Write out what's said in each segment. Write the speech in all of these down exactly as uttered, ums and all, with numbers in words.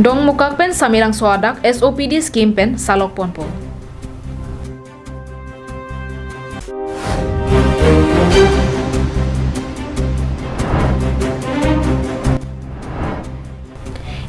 Dongmukak pen Samelangso adak S O P D scheme pen salok ponpo.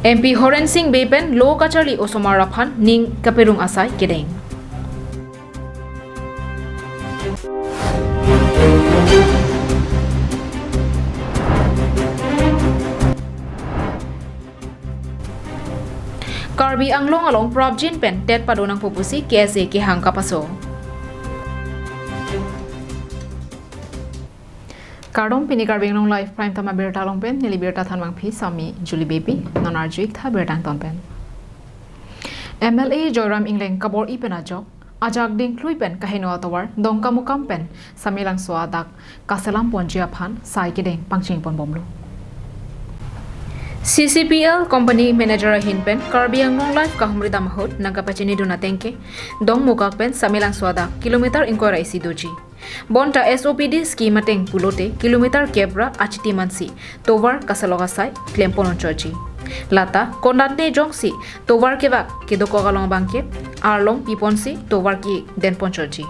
M P Horen Sing Bey pen lo kacharli osomar aphan ning kaperung asai kedeng. Karbi Anglong along prapjin pen tet padonangpo pusi K S A kehang kapaso. Kardom, pini Karbi Anglong Live Prime Time abirta along pen neli birta thanbangpi Sami Julie Baby, non arju-ik tha birta angton pen. M L A Joyram Engleng kabor-i pen ajok ajak dingklui pen kaheno atovar Dongkamukam pen Samelangso adak kaselam ponji aphan sai kedeng pangcheng ponbomlo. C C P L company manager ahin pen Karbi Anglong Live kahumri dam ahut nangkapachinidun ateng ke, Dongmukak pen Samelangso adak kilometer ingkoi ra isi doji. Bonta S O P D scheme ateng pulote kilometer kep ra achitim ansi tovar kasalok asai klempon unchotji. Lata konatne jongsi tovar kevak kedokok along abangke arlong piponsi tovar kedenponchotji.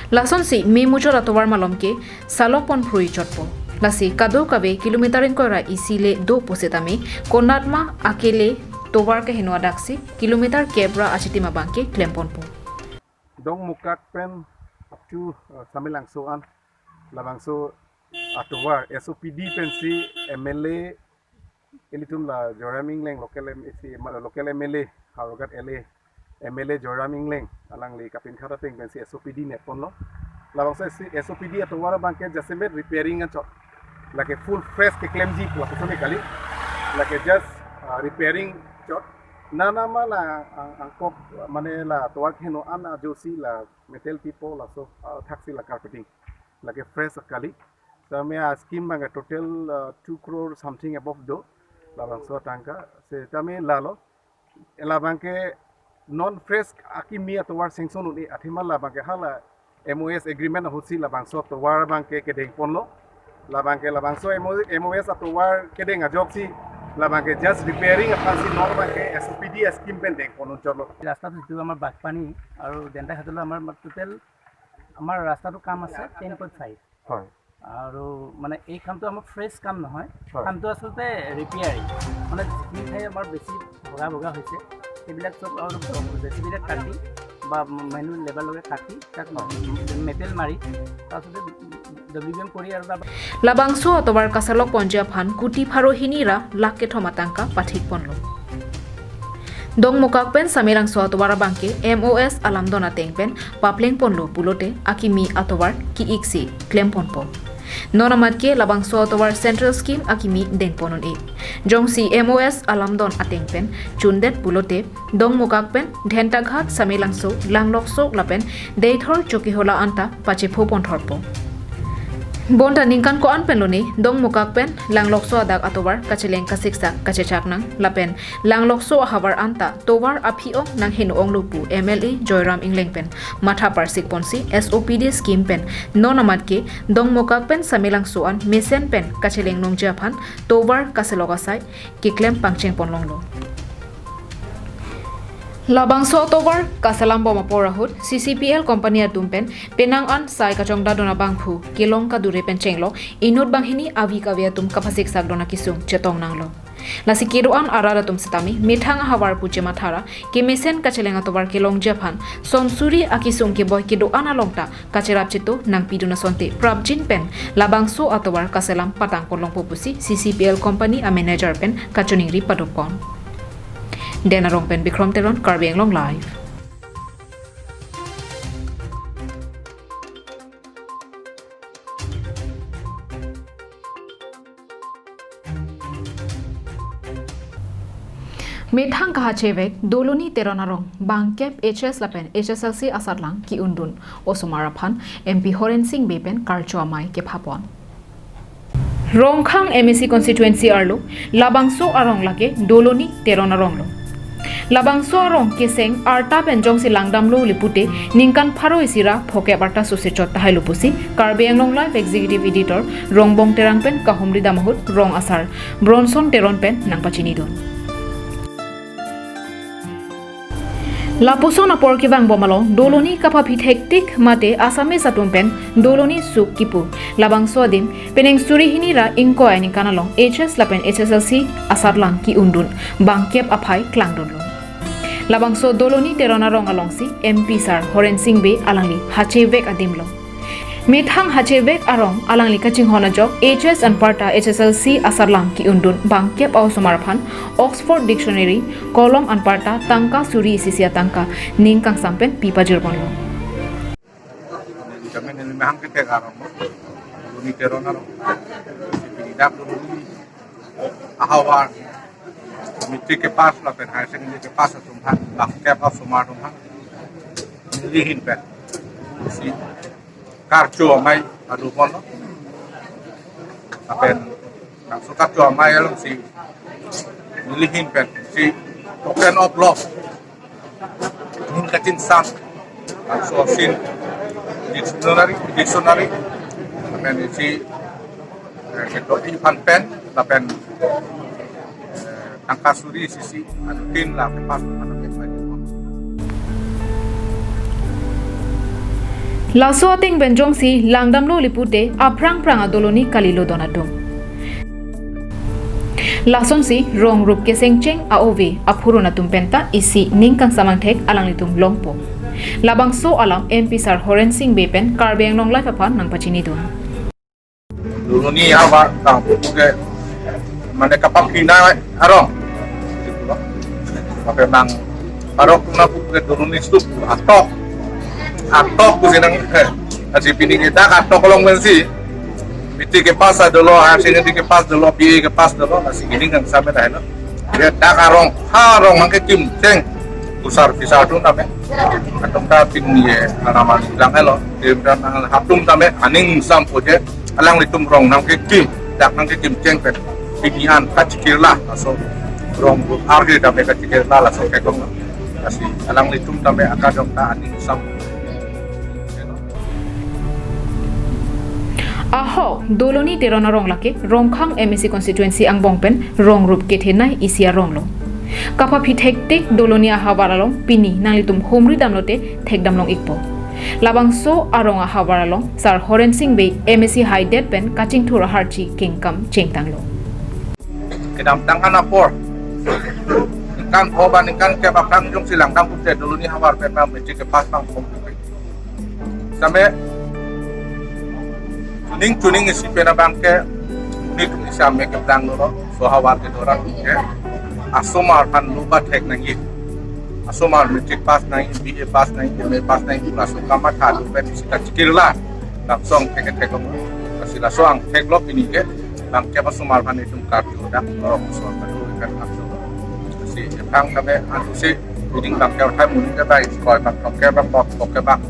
Lasonsi me muchot atovar malom ke salok ponphrui chotpo. Lasi kadokave kilometer ingkoi ra isi le do pusitame konatma akele tovar keheno adaksi kilometer kep ra achitim abangke klemponpo. Dongmukak pen up to, uh, Samelangso an labangso atovar S O P D pensi M L A ilitum la Joyram Engleng local M A C, ma-, local M L A, Howraghat L A, M L A Joyram Engleng alangli kapinkhat ateng pensi S O P D netponlo. Labangso S-, S O P D atovar abangke jasemet repairing anchot. Lake full fresh keklemji lapuson kali. Lake just, uh, repairing chot. Nana ma la ang-, angkok mane la tovar keheno an ajoksi la metal pipo laso, uh, thaksi la carpeting. Lake fresh kali. Tame a scheme abangke total, uh, two crore something above do. Labangso atangka. Setame lalo. Labangke non fresh akimi atovar sanction un-e athema labangke hala M O S agreement ahutsi labangso atovar abangke kedengponlo. Labangke labangso M O, M O S atovar kedeng ajoksi labangke just repairing aphansi non abangke S O P D scheme pen dengpon unchotlo. ৰাস্তাটো যিটো আমাৰ বাগপানী আৰু ডেন্টাঘাটলৈ আমাৰ টোটেল আমাৰ ৰাস্তাটো কাম আছে টেন পইণ্ট ফাইভ। হয়। আৰু মানে এই কামটো আমাৰ ফ্ৰেছ কাম নহয়, হয়। কামটো আচলতে ৰিপেয়াৰিং, মানে যিখিনি ঠাই আমাৰ বেছি ভগা ভগা হৈছে সেইবিলাক চব আৰু জে চি বিৰে কাটি বা মেনুৱেল লেবাৰ লগে কাটি তাক হয়। মেটেল মাৰি তাৰপিছতে ডব্লিউ বি এম কৰি আৰু তাৰ Labangso atovar kasalok ponji aphan kuti pharo hini ra lakh kethom atangka pathikponlo. Dongmukak pen Samelangso atovar abangke M O S alamdon ateng pen paplengponlo pulote akimi atovar ki-ik si klemponpo. Non amat ke labangso atovar central scheme akimi dengpon un-e. Jongsi M O S alamdon ateng pen chundet pulote Dongmukak pen Dhentaghat, Samelangso, Langlokso lapen Deithor Chokihola anta pachephoponthorpo. Bonta ningkan ko-an pen lone Dongmukak pen Langlokso adak atovar kacheleng kasiksak kachechak nang lapen Langlokso ahavar anta tovar aphi-ong nangheno-onglo pu M L A Joyram Engleng pen matha parsikponsi S O P D scheme pen non amat ke Dongmukak pen Samelangso an mesen pen kacheleng nangji aphan tovar kaselok asai keklem pangchengponlonglo. Labangso atovar kaselambom apor ahut C C P L company atum pen penang an sai kachongdadun abangphu kelong kadure pen chenglok inut banghini avi kave atum kapasiksakdun akesung chetong nanglo. Lasi kedo-an arat atum setame methang ahavar pu chematha ra kemesen kacheleng atovar kelongji aphan son suri akesung keboi kedo-an along ta kacherap cheto nangpidun asonte prapjin pen labangso atovar kaselam patangponlongpo pusi C C P L company a manager pen kachiningri padopon. Den Arong pen Bikrom Teron, Karbi Anglong Live. Methang kahachevek Doloni Teron arong bangkep H S lapen H S L C asatlang ki-undun osomar aphan M P Horen Sing Bey pen karcho amei kephapon. Rongkhang M A C constituency arlo labangso arong lake Doloni Teron aronglo. Labangso arong keseng arta pen jongsi langdamlo le pute ningkan pharo isi ra phokep arta sose chot tahailo pusi Karbi Anglong Live Executive Editor Rongbong Terang pen kahumri dam ahut rong asar Bronson Teron pen nangpachinidun. Lapuson apor kevangbom along Doloni kapaphi thektik mate Assamese atum pen Doloni suk kipu. Labangso adim penang suri hini ra ingkoi aningkan along H S lapen H S L C asarlam ki-undun bangkep aphai klangdunlo. Labangso Doloni Teron arong alongsi M P sir Horen Sing Bey alangli hachevek adim lo. Methang hachevek arong alangli kachinghon ajok H S anparta H S L C asarlam ki-undun bangkep a-osomar aphan Oxford Dictionary, kolom anparta tangka suri isi isi atangka ning kangsam pen pi pajirponlo. Kami neli mahang kethek arong, Doloni Teron arong. Dak Doloni ahavar, matric kepass lapen higher secondary kepass atum aphan, bangkep a-osomar atum aphan neli ahin pen si karcho amei adu ponlo. Lapen nangso karcho amei alongsi neli ahin pen si token of loss ning kachingsam, laso asin dictionary, dictionary, lapen isi, eh, kedo-i aphan pen, lapen, eh, tangka suri isi isi, anuttin la kepass aphan pen. Laso ateng pen jongsi langdamlo lipute aphrang phrang a-Doloni kalilo don atum. Lasonsi rong rup kesengcheng a-ove aphurun atum penta isi ning kangsam angthek alanglitum longpo. Labangso alam M P sir Horen Sing Bey pen Karbi Anglong Live aphan nangpachinidun. Doloni ahavar tang puke mane kapaphi na arong. Pakai nang parok na puke Doloni suk atok. Atok pusi nang, eh, asi pini ke dak atok along pensi. Matric kepass dolo, higher secondary kepass dolo, B A kepass dolo, asi gini kangsam pen lo. Dia dak arong, ha arong nangkekim cheng. Kusar pisar atum tame. Atum ta pini ye, anaman lang lo. Tim dan nang hatum tame, aning sampo je. Alanglitum rong nangkekim, dak nangkekim cheng pen. Pini an kachikirla, laso rong arge tame kachikirla, laso kekong. Asi alanglitum tame akadong ta aning sam. Ahok, Doloni Teron arong lake, Rongkhang M A C constituency angbong pen, rong rup kethenei isi arong lo. Kapaphi thektik Doloni ahavar along pini nanglitum humri damlote thekdam long ikpo. Labangso arong ahavar along Sir Horen Sing Bey M A C haidet pen kachingthur aharchi kengkam chengtanglo. Kedamtang an apor, ningkan pho ba ningkan kep aphrang jongsi langdam pute Doloni ahavar pen ma matric kepass bang kom pupe. Same chuning chuning isi pen abangke, chuning chuning isi ame keplang dolo, so ahavar kedo ra ke asomar aphan lo ba thek nangji. Asomar matric pass nangji, B A pass nangji, M A pass nangji, laso kamatha do pen isi kachikirla. Laso angthek thek lo, lasi laso angthek lo pini ke, bangkep asomar aphan itum karju dak, rong so kadu kan laso. Lasi epang kami anu si, pini bangkep hai muni ke bai, koi bang tongke bang bok, bok ke bang.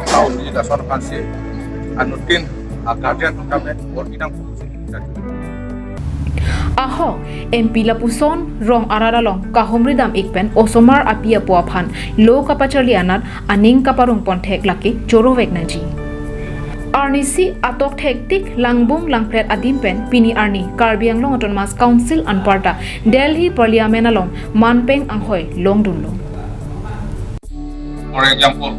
Tahu ni laso aphan si, anuttin, a guardian kami, bor bidang pusi. Ahok, M P lapuson rong arat along kahumri dam ik pen osomar api apo aphan lo kapacharli anat aning kaparong pon thek lake chorovek nangji. Arnisi atok thektik langbung langpret adim pen pini arni Karbi Anglong Autonomous Council anparta Delhi Parliament along manpeng anghoi longdunlo. For example,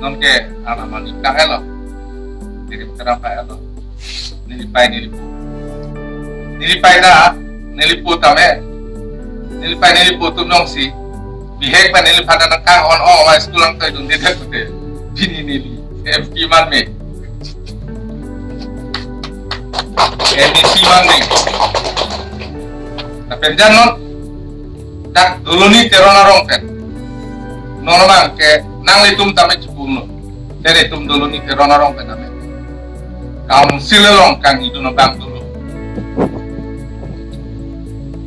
nonke anamani kahelo, diri kerap kahelo, nelipai nelipo. Nelipai na, nelipo tame, nelipai nelipo atum nongsi, bihek pa neliphan nangkanghon o, wa school ang tayo dun dede pute, pini neli, M P man me, M A C man me, na penjan non, dak Doloni Teron arong pen. Non abangke nanglitum tame chipumlo. Tere tum Doloni Teron arong pen tame. Council along kangidun abang dolo.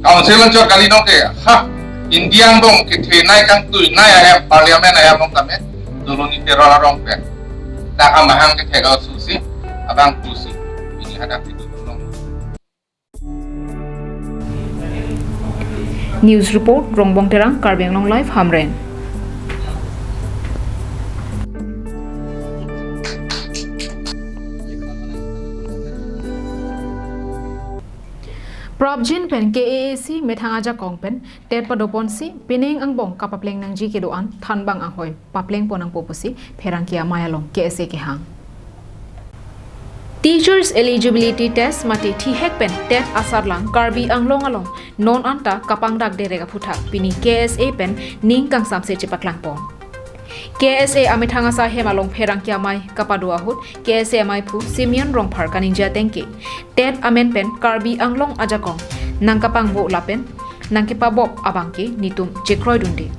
Council along chot kali nonke. Ha, India angbong kethenei kangtuinei ahem, parliament ahem along tame. Doloni Teron arong pen. Dak amahang kethek susi, abang pusi. Pini hadak itu tolong. News report, Rongbong Terang, Karbi Anglong Live, Hamren. Prabjin pen K A A C methang ajakong pen TET padoponsi pining angbong kapapleng nangji kedo-an thanbang anghoi paplengpon nangpo pusi pherangke amei along K S A kehang. Teachers Eligibility Test mate TEHEC pen TET asatlang Karbi Anglong along non anta kapangdak derek aphuthak pini K S A pen ning kangsamse chepaklangpon. K S A amethang asai hem along pherangke amei kapado ahut K S A ameiphu Simeon Rongphar kaningje ateng ke TET amen pen Karbi Anglong ajakong nangkapangbo lapen nangkepabop abangke netum chekroidunde.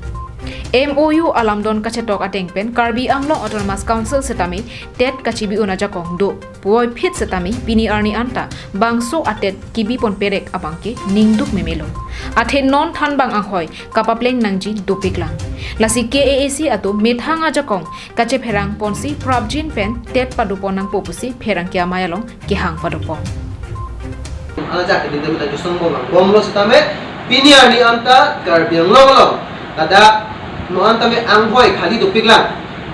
M O U alamdon kachetok ateng pen Karbi Anglong Autonomous Council setame TET kachibi-un ajakong do puvoiphit setame pini arni anta bangso a-TET kibipon perek abangke ningduk memelo. Athe non thanbang anghoi kapapleng nangji dopiklang. Lasi K A A C atum methang ajakong kachepherangponsi prapjin pen TET padopon nangpo pusi pherangke amei along kehang padopon. Alajak keding tame ta jusong bom lang. Bomlo setame pini arni anta Karbi Anglong along kada no anta me anghoi khali dopiklang.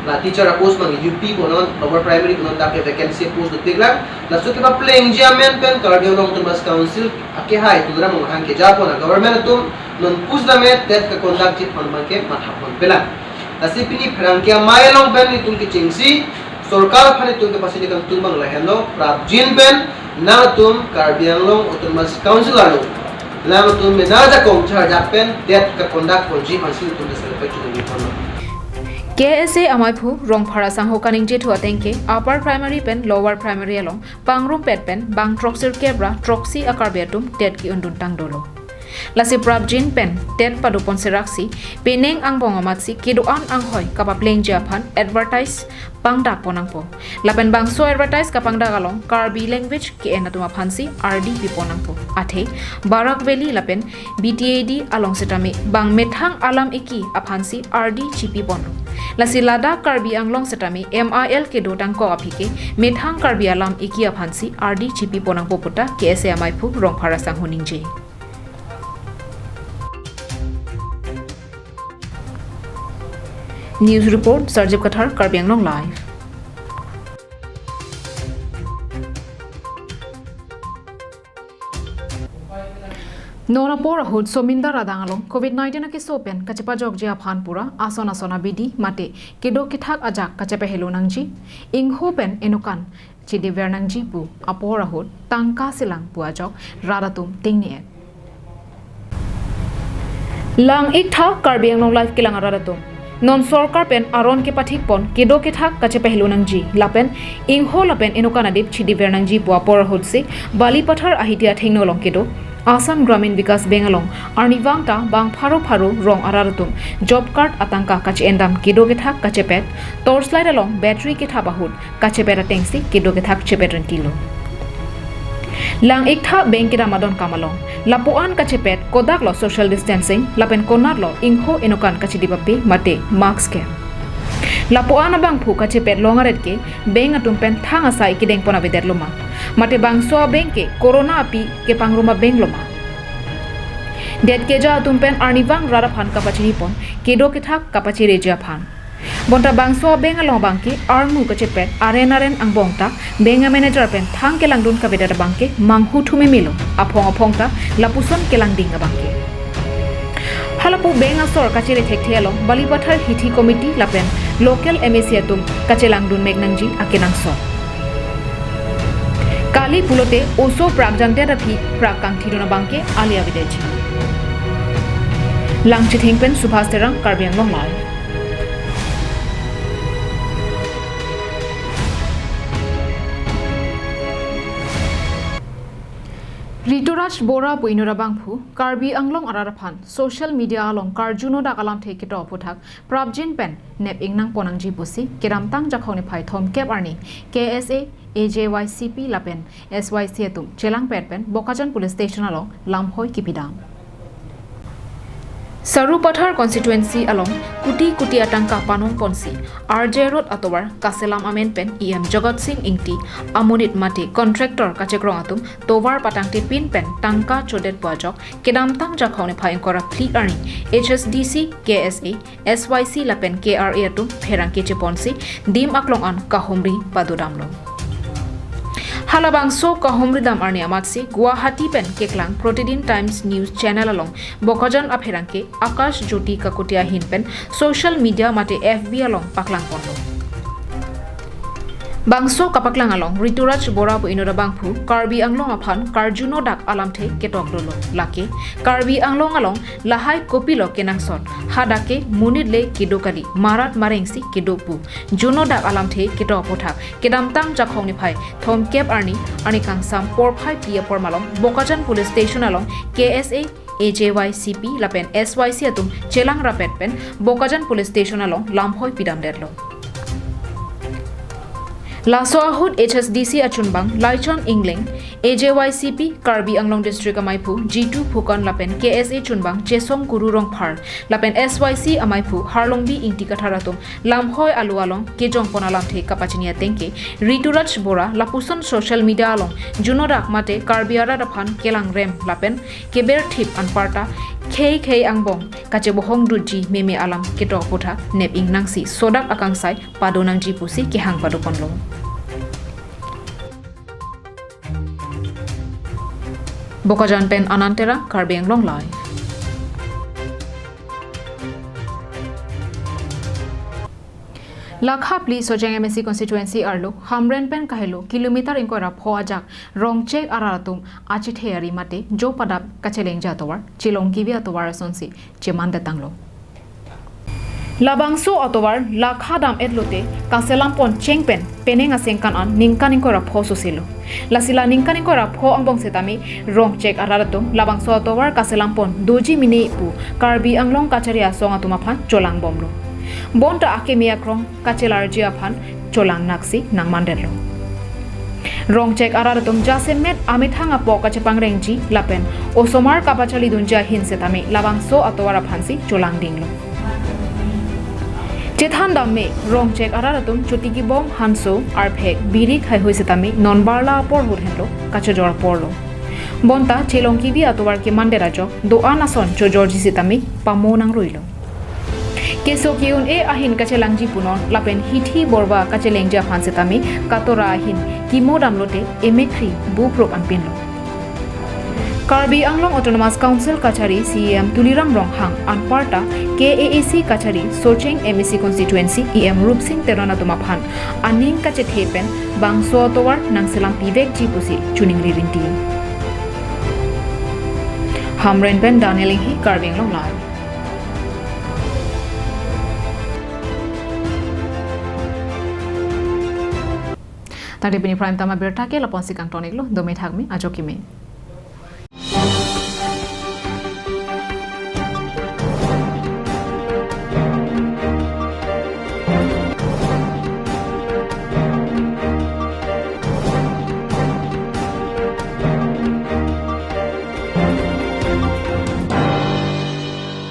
La teacher a-post mang U P konon, lower primary konon dak ke vacancy post dopiklang. Laso kepaplengji amen pen Karbi Anglong Autonomous Council akehai Tuliram Ronghang kejapon a-government atum non pusdame TET ka-conduct ji aphan abangke mathaponpelang. Lasi pini pherangke amei along pen netum kechengsi sorkar aphan netum kepasini kangtung abang lahenlo, prapjin pen nangtum Karbi Anglong Autonomous Council arlo nangtum mena ajakong charjap pen TET ka-conduct ponji aphansi netum ta selek chunwi ponlo. K S A ameiphu Rongphar asangho kaningjethu ateng ke upper primary pen lower primary along pangrumpet pen bang throksirkep ra throksi a-Karbi atum TET ki-unduntang dolo. Lasi prapjin pen TET padopon seraksi pining angbong amatsi kedo-an anghoi kapaplengji aphan advertise pangdakpon nangpo. Lapen bangso advertise kapangdak along Karbi language ke-en atum aphansi ardi pipon nangpo. Athe Barak Valley lapen B T A D along setame bang methang alam eki aphansi ardi chipiponlo. Lasi ladak Karbi Anglong setame M I L kedo tangkok aphi ke methang Karbi alam eki aphansi ardi chipipon nangpo puta K S A ameiphu Rongphar asangho ningje. News report, Sarjip Kathar, Karbi Anglong Live. Non apor ahut Somindar adang along covid nineteen akeso pen kachepajokji aphan pura ason ason abidi mate kedo kethak ajak kachepahelo nangji, ingho pen enokan chidiver nangji pu apor ahut tangka selang pu ajok rat atum tingni-et. Lang-iktha Karbi Anglong Live kelang arat atum. Non sorkar pen aron kepathikpon kedo kethak kachepahelo nangji lapen ingho lapen enokan adip chidiver nangji pu apor ahutsi Balipathar ahiti athengno along kedo Assam Gramin Vikas Bank along arnivang ta bang pharo pharo rong arat atum job card atangka kache-endam kedo kethak kachepet, torchlight along battery kethap ahut kachepet atengsi kedo kethak chepet rentilo. Lang-iktha bank kedam adon kam along lapu-an kachepet kodaklo social distancing lapen konatlo ingho enokan kachedip abe mate mask ke. Lapu-an abangphu kachepet long aret ke bank atum pen thang asai kedengpon avedetlo ma? Mate bangso a-bank ke corona api kepangrum a-bank lo ma? Det keja atum pen arnivang rat aphan kapachinipon kedo kethak kapachireji aphan. Bonta bangso a-bank along abangke armu kachepet aren aren angbong ta bank a-manager pen thang kelangdun kavedet abangke manghu thume melo, aphong aphong ta lapuson kelangding abangke. Halapu bank asor kachere thekthe along Balipathar hithi committee lapen local M A C atum kachelangdun mek nangji akenangsot. Kali pulote oso prak jandet aphi prak kangthidun abangke ali avedetji. Langchithing pen Subhas Terang, Karbi Anglong Live. Rituraj Bora pu inut abangphu Karbi Anglong arat aphan social media along karjuno dak alamthe ketok aphuthak prapjin pen nep ingnangpon nangji pusi kedamtang Jakhong niphai thomkep arni K S A, A J Y C P lapen S Y C atum chelangpet pen Bokajan Police Station along lamhoi kipidam. Sarupathar constituency along kuti kuti atangka panongponsi R J Road atovar kaselam amen pen E M Jagat Singh Ingti amonit mate contractor kachekrong atum tovar patangtepin pen tangka chodet pu ajok kedamtang Jakhong niphai ingkoi ra phli arni H S D C, K S A, S Y C lapen K R A atum pherangke cheponsi dim aklong an kahumri padodamlo. Halabangso kahumridam arni amatsi Guwahati pen keklang Pratidin Times News Channel along Bokajan apherangke Akash Jyoti Kakoti ahin pen social media mate F B along paklangponlo. Bangso kapaklang along Rituraj Bora pu inut abangphu Karbi Anglong aphan karjuno dak alamthe ketok dolo. Lake Karbi Anglong along lahai kopilo kenangsot, hadak ke monit le kedo kali, marat marengsi kedo pu juno dak alamthe ketok aphuthak kedamtang Jakhong niphai thomkep arni, arni kangsam porphai phli apor malom Bokajan Police Station along K S A, A J Y C P lapen S Y C atum chelang rapet pen Bokajan Police Station along lamhoi pidamdetlo. Laso ahut H S D C achunbang Laichon Engleng, A J Y C P Karbi Anglong District amaiphu Jitu Phukan lapen K S A chunbang Chesong Kuru Rongphar lapen S Y C amaiphu Harlongbi Ingti Kathar atum lamhoi alo along kejongpon alamthe kapachini atengke Rituraj Bora lapuson social media along juno dak mate Karbi arat aphan kelangrem lapen keberthip anparta khei khei angbong kachebohong dutji meme alam ketok aphuthak nep ingnangsi sodak akangsai padonangji pusi kehang padoponlo. Bokajan pen Anand Terang, Karbi Anglong Live. Lakha phli Socheng M A C constituency arlo Hamren pen kahelo kilometer ingkoi ra pho ajak Rongchek arat atum achethe ari mate jo padap kachelengji atovar Chelong Kibi atovar asonsi chemandetanglo. Labangso atovar lakha dam-et lote kaselampon cheng pen penang asengkan an ningkan ingkoi ra pho soselo. Lasi la ningkan ingkoi ra pho angbong setame Rongchek arat atum labangso atovar kaselampon doji mene pu Karbi Anglong kachari asong atum aphan cholangbomlo. Bonta akeme akrong kachelarji aphan cholangnaksi nangmandetlo. Rongchek arat atum jasemet amethang apok kachepangrengji lapen osomar kapachalidunji ahin setame labangso atovar aphansi cholangdinglo. Chethan damme Rongchek arat atum choti kibong hanso arphek biri khaihui setame non barla apor ahut henlo kachojor porlo. Bonta Chelong Kibi atovar kemandet ajok do-an ason chojorji setame pamo nangruilo. Keso ke-un-e ahin kachelangji punon lapen hithi borba kachelengji aphan setame katora ahin kimo damlote emekhri buprup anpinlo. Karbi Anglong Autonomous Council kachari C E M Tuliram Ronghang anparta K A A C kachari Socheng M A C constituency E M Rupsing Teron atum aphan aning kachethe pen bangso atovar nangselam pivekji pusi choningri rinti. Hamren pen Daniel Inghi, Karbi Anglong Live. Tangte pini Prime Time abirta ke lapu-ansi kangton-iklo, dome thakme, ajo keme.